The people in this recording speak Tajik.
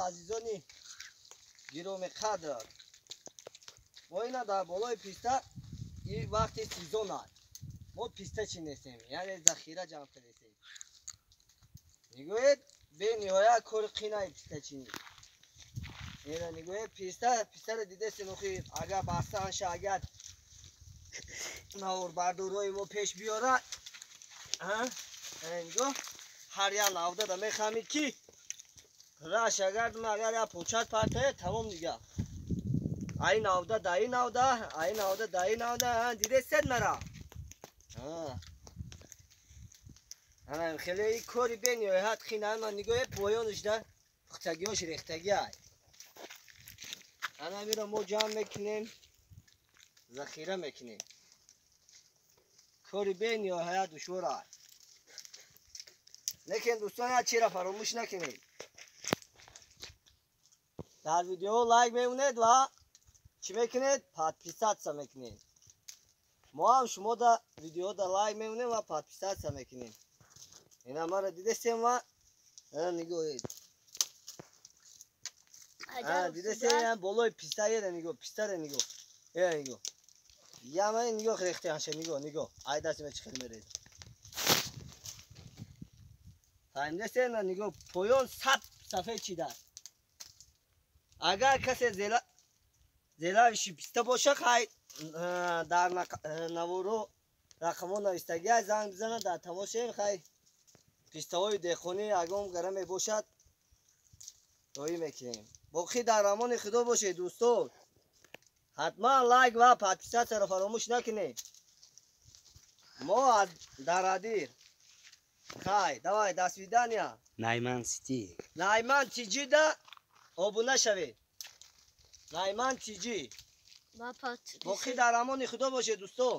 Азизони гиромиқадр, мо ина дар болои писта, и вақти сезон аст, мо писта чинесем, яъне захира ҷамъ кардесем. Нигоҳед, бениҳоят кори қинаи пистачинӣ. Ина нигоҳед, писта, пистаро дидесем. Охи, агар бастанша, агар наворбардорои мо пеш биёрад, нигоҳ, ҳар як навдада мехамид, ки раш агар агар як почат партоя, тамом дига. Ай навда даи навда, ай навда даи навда, дидесед мара. Ана хеле кори бениҳоят қина. Нигоҳе, поёнашда пухтагиҳош рехтагӣ ай. Ана миро мо ҷамъ мекунем, захира мекунем. Кори бениҳоят душвор аст, лекин, дӯстон, як чиро фаромӯш накунед: дар видео лайк мемонед ва чӣ мекунед? Подписаться мекунед. Мо ҳам шумо да видеода лайк мемонем ва подписаться мекунем. Ина мара дидесем ва нигоҳед, дидесем, болои писта еда, нигоҳ, пистара нигоҳ, ера нигоҳ, яма нигоҳ, рехтеанша нигоҳ, нигоҳ, ай дастима чӣ хел мереза. Фаҳмидесем? Нигоҳ, поён саб сафед чидааст. Агар касе зелавиши писта боша, хай, дар наворо рақамҳо навистагиа, занг бизана, дар тамос шавем. Хай, пистаҳои деҳқонӣ ягон гара мебошад, роӣ мекунем. Боқӣ дар амони Худо бошед, дӯстон. Ҳатман лайк ва подписаться ро фаромӯш накунед. Мо аз Дарадир. Хай, давай, до свидания. Найман Сити. Найман Тиҷида обуна шавед, Найман Тиҷи. Боқӣ дар амони Худо бошед, дӯстон.